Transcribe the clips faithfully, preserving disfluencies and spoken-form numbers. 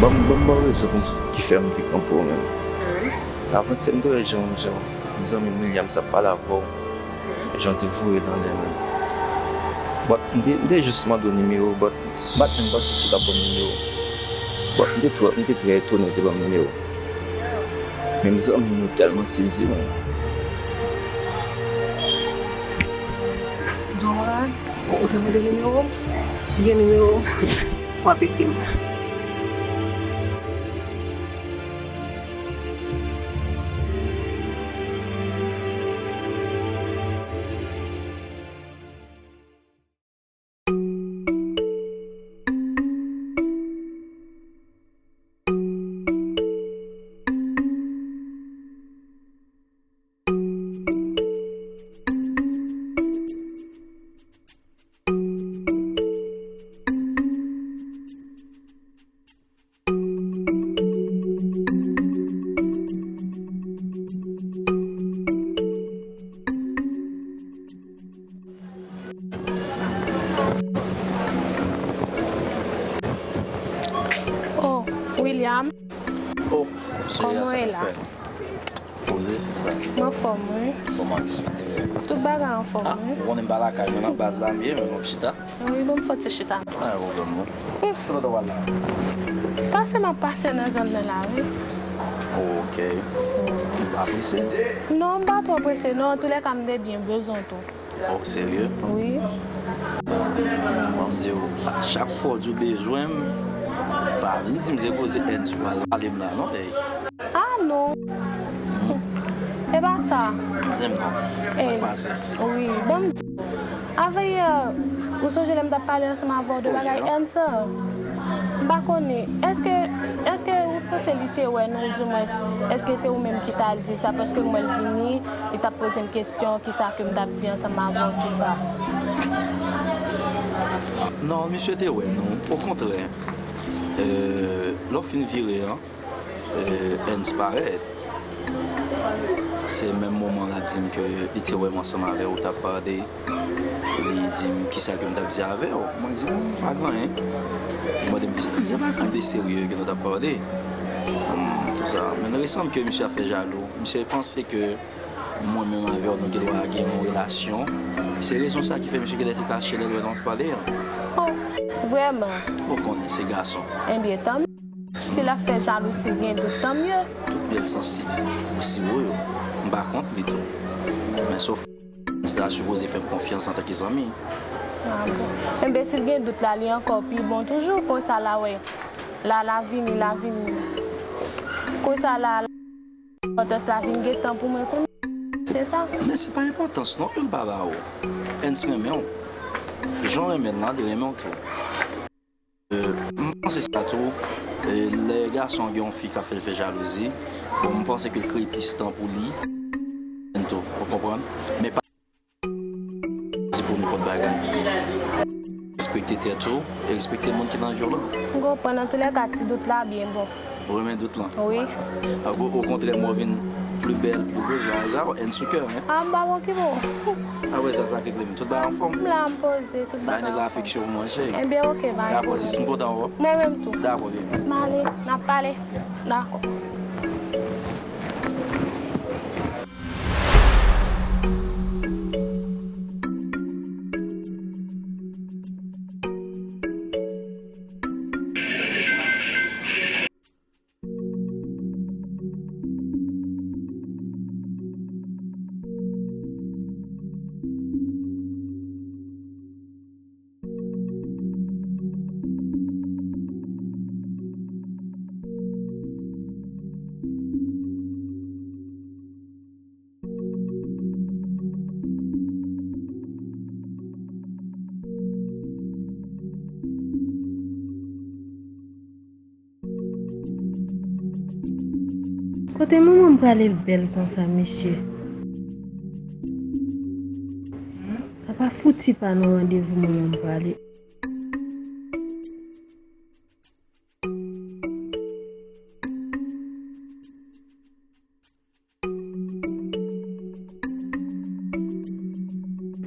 Ban m, ban m ba w rezon pou ki fè m te kanpe w menm. Avantyè m te wè jan, jan zanmi m William sa ap pale avè w, jan w te voye l anlè menm. But m te, m te jis mande w nimewo w, but m pa t menm panse si w t ap ban m nimewo w. But m te twò, m te trè etone w te ban m nimewo w. Menm zanmi m yo tèlman sezi, man. Zora, ou te mande nimewo m? Gen nimewo m. W ap ekri m. Oh, William. Oh, se kòman w ye la? Poze, sista. M anfòm, wi. Kòman aktivite yo? Tout bagay anfòm, wi. Ah, ou konnen m pa lakay mwen, nan baz la m ye, men m ap chita. Wi, ban m fè yon ti chita. Pa gen pwoblèm, non. Kote w al la? Pase m ap pase nan zòn nan la, wi. Ok. Ou pa prese? Non, m pa twò prese, non. Antoulèka, m te byen bezwen w tou. Oh, serye? Wi. Ban m di w, chak fwa w di w bezwen m, pa vin di m se koze Ernst ou pral pale m la, non, ey. Ah, non. E pa sa. Di m non. Sa k pase? Wi, ban m di w. Avanyè, ou sonje lè m t ap pale ansanm avè w de bagay Ernst? M pa konnen. Èske, èske ou panse li te wè nou, oudimwens, èske se ou menm ki t al di sa? Paske m wè l vini, li t ap poze m kesyon, kisa ke m t ap di ansanm avè w, tousa. Non, misye te wè nou. Okontrè, euh, lè w fin vire an, euh, Ernst parèt. Se menm moman l ap di m ke li te wè m ansanm avè w, t ap pale. Li di m, "Kisa ke m t ap di avè w?" Mwen di, "Bon, pa gen anyen." Li mande m, "Kisa?" M di, "Pa gen anyen de serye ke nou t ap pale." Hmm, tousa. Men nan resanm ke misye ap fè jalou. Misye panse ke mwen menm avè w, nou gen dwa gen yon relasyon. Se rezon sa ki fè misye genlè te kache lè l wè nou ap pale an. Oh, vrèman? Ou konnen, se gason. Ebyen, tanmye. Si l ap fè jalouzi, gen dout, tanmye. Tout bèl sansib ou siwo yo, m pa kont li tou. Men sof ke Ernst ta sipoze fè m konfyans antanke zanmi. Ah bon. Enben, si l gen dout la, li ankò pi bon toujou. Konsa la, wè, la, la vini, la vini. Konsa la, la, enpòtans la vin gen tan pou mwen konnen. Se sa. Men se pa enpòtans non ke l pa ba ou. Ernst renmen w. Jan w renmen l lan, li renmen w tou. Euh, m panse sa tou, euh, lè gason gen yon fi k ap fè l fè jalouzi, bon, m panse ke l kreye plis tan pou li, tou, ou konprann? Men pa di pou nenpòt bagay. Respekte tèt ou e respekte moun ki nan vi w lan. M konprann, antoulèka, ti dout la byen bon. Ou renmen dout lan? Wi. Okontrè, mwen vin pli bèl pou koz la, sa, Ernst sou kè, hein? Ah, m pa okipe w. Apre sa, sa k regle m? Tout bagay anfòm? M la, m poze, tout bagay anfòm. Bay nèg la afeksyon pou mwen, cheri. Ebyen, oke, bye. Dakò, sis, m kontan wè w. Mwen menm tou. Dakò, baby. M ale, n ap pale. Dakò. Kote manman m prale l bèl konsa, mesye? Sa pa fouti pa nan randevou manman m prale.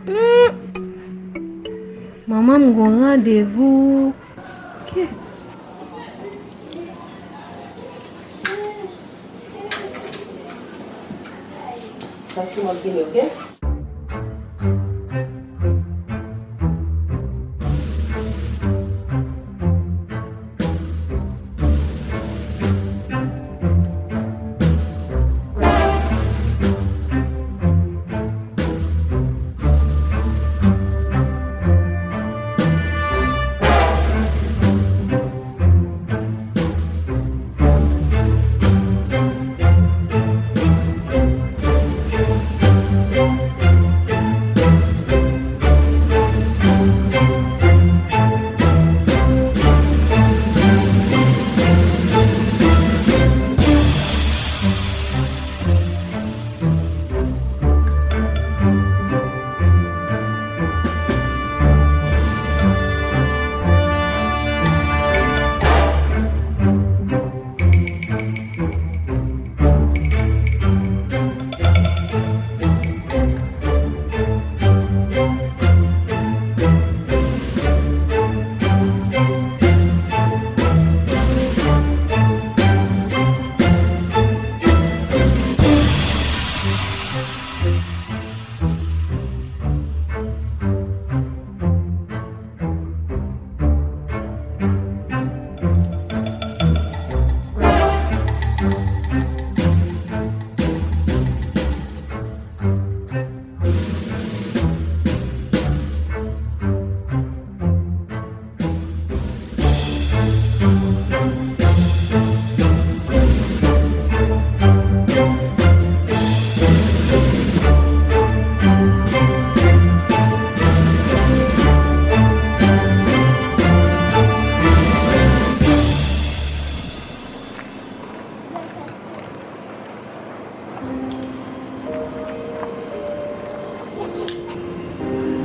Hmm. Manman m gon randevou. Ki? Sasou, m ap vini, oke?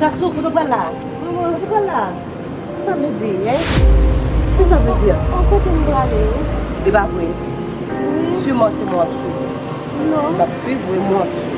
Sasou, kote w pral la? Manman, kote w pral la? Sa sa vle di, en? Ki sa vle di a? An kote m prale, wi. E pa vre. Wi. Siman se mwen w ap swiv. Non. M t ap swiv, wi, mwen w ap swiv.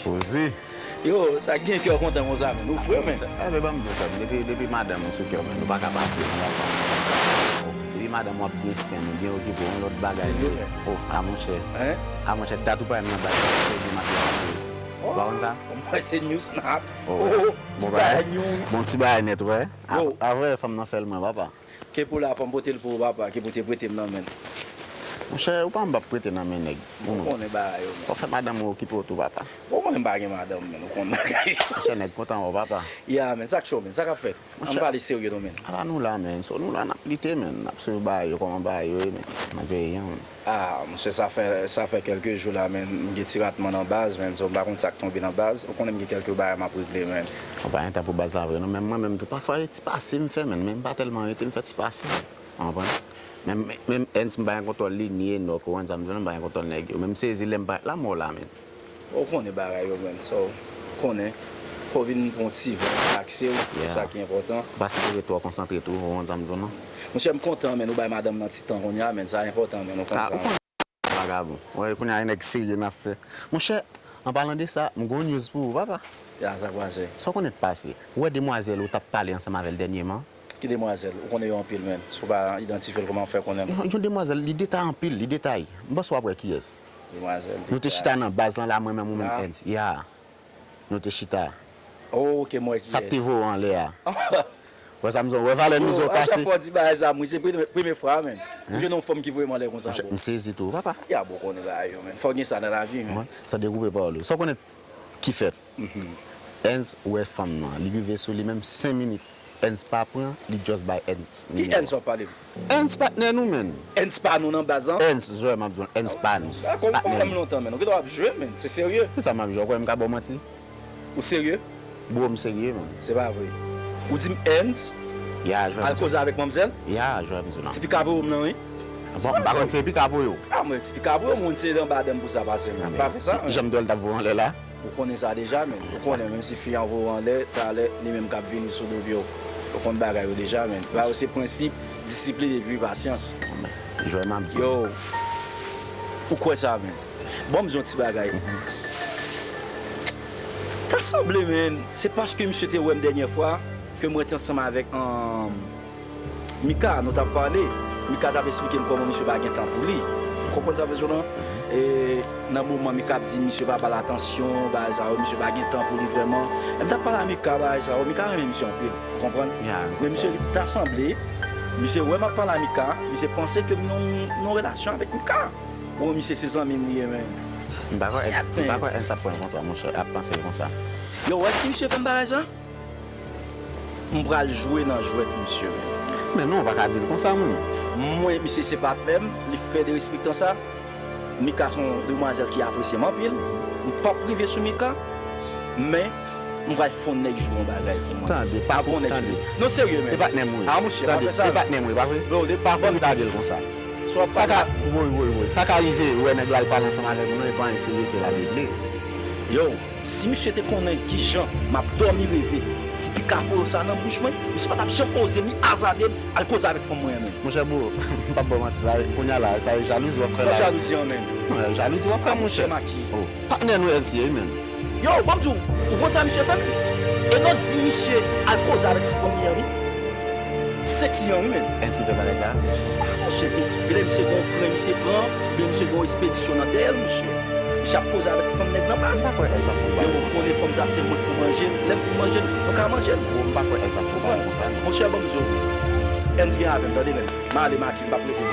Poze. Yo, sa gen kè w kontan konsa, men. Ou fre, men. Enben, ban m di w, frè m, depi, depi madanm ou sou kè w, men, nou pa ka pa fre, nou pa ka. Depi madanm ou ap byen spen ou, byen okipe w, yon lòt bagay. Se vre, men. Oh, a monchè. Hein? A monchè, dat ou pa menm nan bagay, se di m ap di w. Ou pa konn sa? Mwen se new snap. Oh, bon bagay. Bon ti bagay nèt, wè. A, a vrè, fanm nan fè l mwen, papa. Ke pou la fò m pote l pou ou, papa, ke pou te prete m nan men l. Monchè, ou pa m p ap prete nan men nèg. Ou konnen bagay yo, men. Fò fè madanm ou okipe w tou, papa. Ou konnen m pa gen madanm, men, ou konnen bagay yo. Monchè, nèg kontan wè w, papa. Ya, men, sa k cho, men, sa k ap fèt? Ann pale serye non, men. Ala nou la, men. So, nou la, n ap lite, men. N ap swiv bagay yo, kòman bagay yo ye, men, nan peyi a, men. Ah, monchè, sa fè, sa fè kèlke jou la, men, m gen ti ratman nan baz, men, so, m pa konn sa k tonbe nan baz. Ou konnen m gen kèlke bagay m ap regle, men. Ou pa gen tan pou baz la vre, non, men mwen menm tou, pafwa, e ti pase m fè, men, men m pa tèlman rete, m fè ti pase, men. Ou konprann? Men, men, men Ernst, m pa gen kontwòl li, ni Enock, ou konprann sa m di w, m pa gen kontwòl nèg yo. Men m sezi lè m parèt la, mò la, men. Ou konnen bagay yo, men, so, ou konnen, fò w vin pran yon ti van, relakse w, se sa ki enpòtan. Pa sipoze twò konsantre tou, ou konprann sa m di w, non? Monchè, m kontan, men, ou bay madanm nan ti tan kounye a, men, sa enpòtan, men, ou konn sa. Vagabon. Wè, kounye a, e nèg serye n ap fè. Monchè, an palan de sa, m gen yon news pou ou, papa. Ya, sa k pase? Sa w konnen k pase? Ou wè demwazèl ou t ap pale ansanm avè l dènyèman? Ki demwazèl? Ou konnen yo anpil, men. Si w pa idantifye l, kòman w fè konnen l? Yon, yon demwazèl, li detay anpil, li detay. M panse w ap wè kiyès. Demwazèl detay. Nou te chita nan baz lan la, mwen menm, ou menm, Ernst. Ya. Nou te chita. Oh, ok, m wè kiyès. Sa k te voye w anlè a. Wè sa m di w, wè valè nou zo pase. A chak fwa w di bagay sa, mwen se premye, premye fwa, men. M jwenn yon fanm ki voye m anlè konsa, bro. M sezi tou, papa. Ya, bro, konnen bagay yo, men. Fò gen sa nan lavi, men. Wè, sa dekoupe pawòl yo. Sa w konnen ki fèt? Ernst wè fanm nan. Li rive sou li menm senk minit. Ernst pa pran, li just bay Ernst nimewo. Ki Ernst w ap pale? Ernst patnè nou, men. Ernst pa nou nan baz lan? Ernst, jwè m ap jwe, Ernst pa nou. Dakò, ou pa wè m lontan, men. Ou gentan w ap jwe, men. Se serye. Kisa m ap jwe? Ou kwè m ka ba w manti? Ou serye? Bro, m serye, men. Se pa vre. Ou di m Ernst al koze avèk manmzèl? Ya, jwè m di w la. Ti pikapoyo m nan, wi. Bon, m pa konn si e pikapoyo. Ah, mwen, ti pikapoyo, moun se anba dan m pou sa pase, men. Pa fè sa, men. Jan m di w l t ap voye w anlè la. Ou konnen sa deja, men. Ou konnen, menm si fi an voye w anlè, talè, li menm k ap vini sou do pye w. Ou konn bagay yo deja, men. Bagay yo se prensip, disiplin epi pasyans. Jwè m ap di. Yo, ou kwè sa, men? Bon, m di yon ti bagay. Ta sanble, men, se paske misye te wè m dènyè fwa ke m rete ansanm avèk, um, Mika, nou t ap pale. Mika t ap esplike m kòman misye pa gen tan pou li. Ou konprann sa m vle di w lan? E nan moman Mika ap di misye pa ba l atansyon, bagay sa yo, misye pa gen tan pou li vrèman. E m t ap pale a Mika, bagay sa yo, Mika renmen misye anpil. Ou konprann? Men misye ta sanble, misye wè m ap pale a Mika, misye panse ke m nan yon relasyon avèk Mika. Bon, misye se zanmi m li ye, men. M pa kwè, m pa kwè Ernst ap pran l konsa, monchè, ap panse l konsa. Yo, wè si misye fè m bagay sa? M pral jwe nan jwèt misye, men. Men non, ou pa ka di l konsa, moun. Mwen, misye se patnè m, li fè derespektan sa. Mika se yon demwazèl ki apresye m anpil. M p ap rive sou Mika, men m pral fè yon nèg jwe yon bagay pou mwen. Tande, pa pou, tande. Non, serye, men. E patnè m wi. A, monchè, pa fè sa. E patnè m wi, pa vre? Yo, de pa pou lage l konsa. Sa ka, woy, woy, woy. Sa ka rive, wè nèg la al pale ansanm avèk nou, e pa anyen serye ke l al regle. Yo, si misye te konnen kijan m ap dòmi reve ti pikapolo sa nan bouch mwen, misye pa t ap janm oze ni azade l al koze avèk fanm mwen an menm. Monchè bro, m p ap ba w manti, sa, kounye a la, sa e jalouzi w ap fè la. Ki jalouzi an menm? Non, jalouzi w ap fè, monchè. Monchè Maki. Oh, patnè nou Ernst ye wi, menn. Yo, ban m di w, ou konn sa misye fè menm? E non di misye al koze avèk ti fanm li an wi. Ti seksi an wi menm. Ernst ki fè bagay sa? Ah, monchè, gen lè misye gen yon pran, misye pran, oubyen misye gen yon espedisyon nan dèyè l, monchè. Misye ap koze avèk fanm nèg nan baz. M pa kwè Ernst ap fè yon bagay konsa. Yo, ou konnen fanm sa se mwen k pou manje l. Lè m fin manje l, nou ka manje l. Bro, m pa kwè Ernst ap fè yon bagay konsa, non. Monchè, ban m di w, Ernst gen avè m, tande menn. M ale Maki, m p ap rete.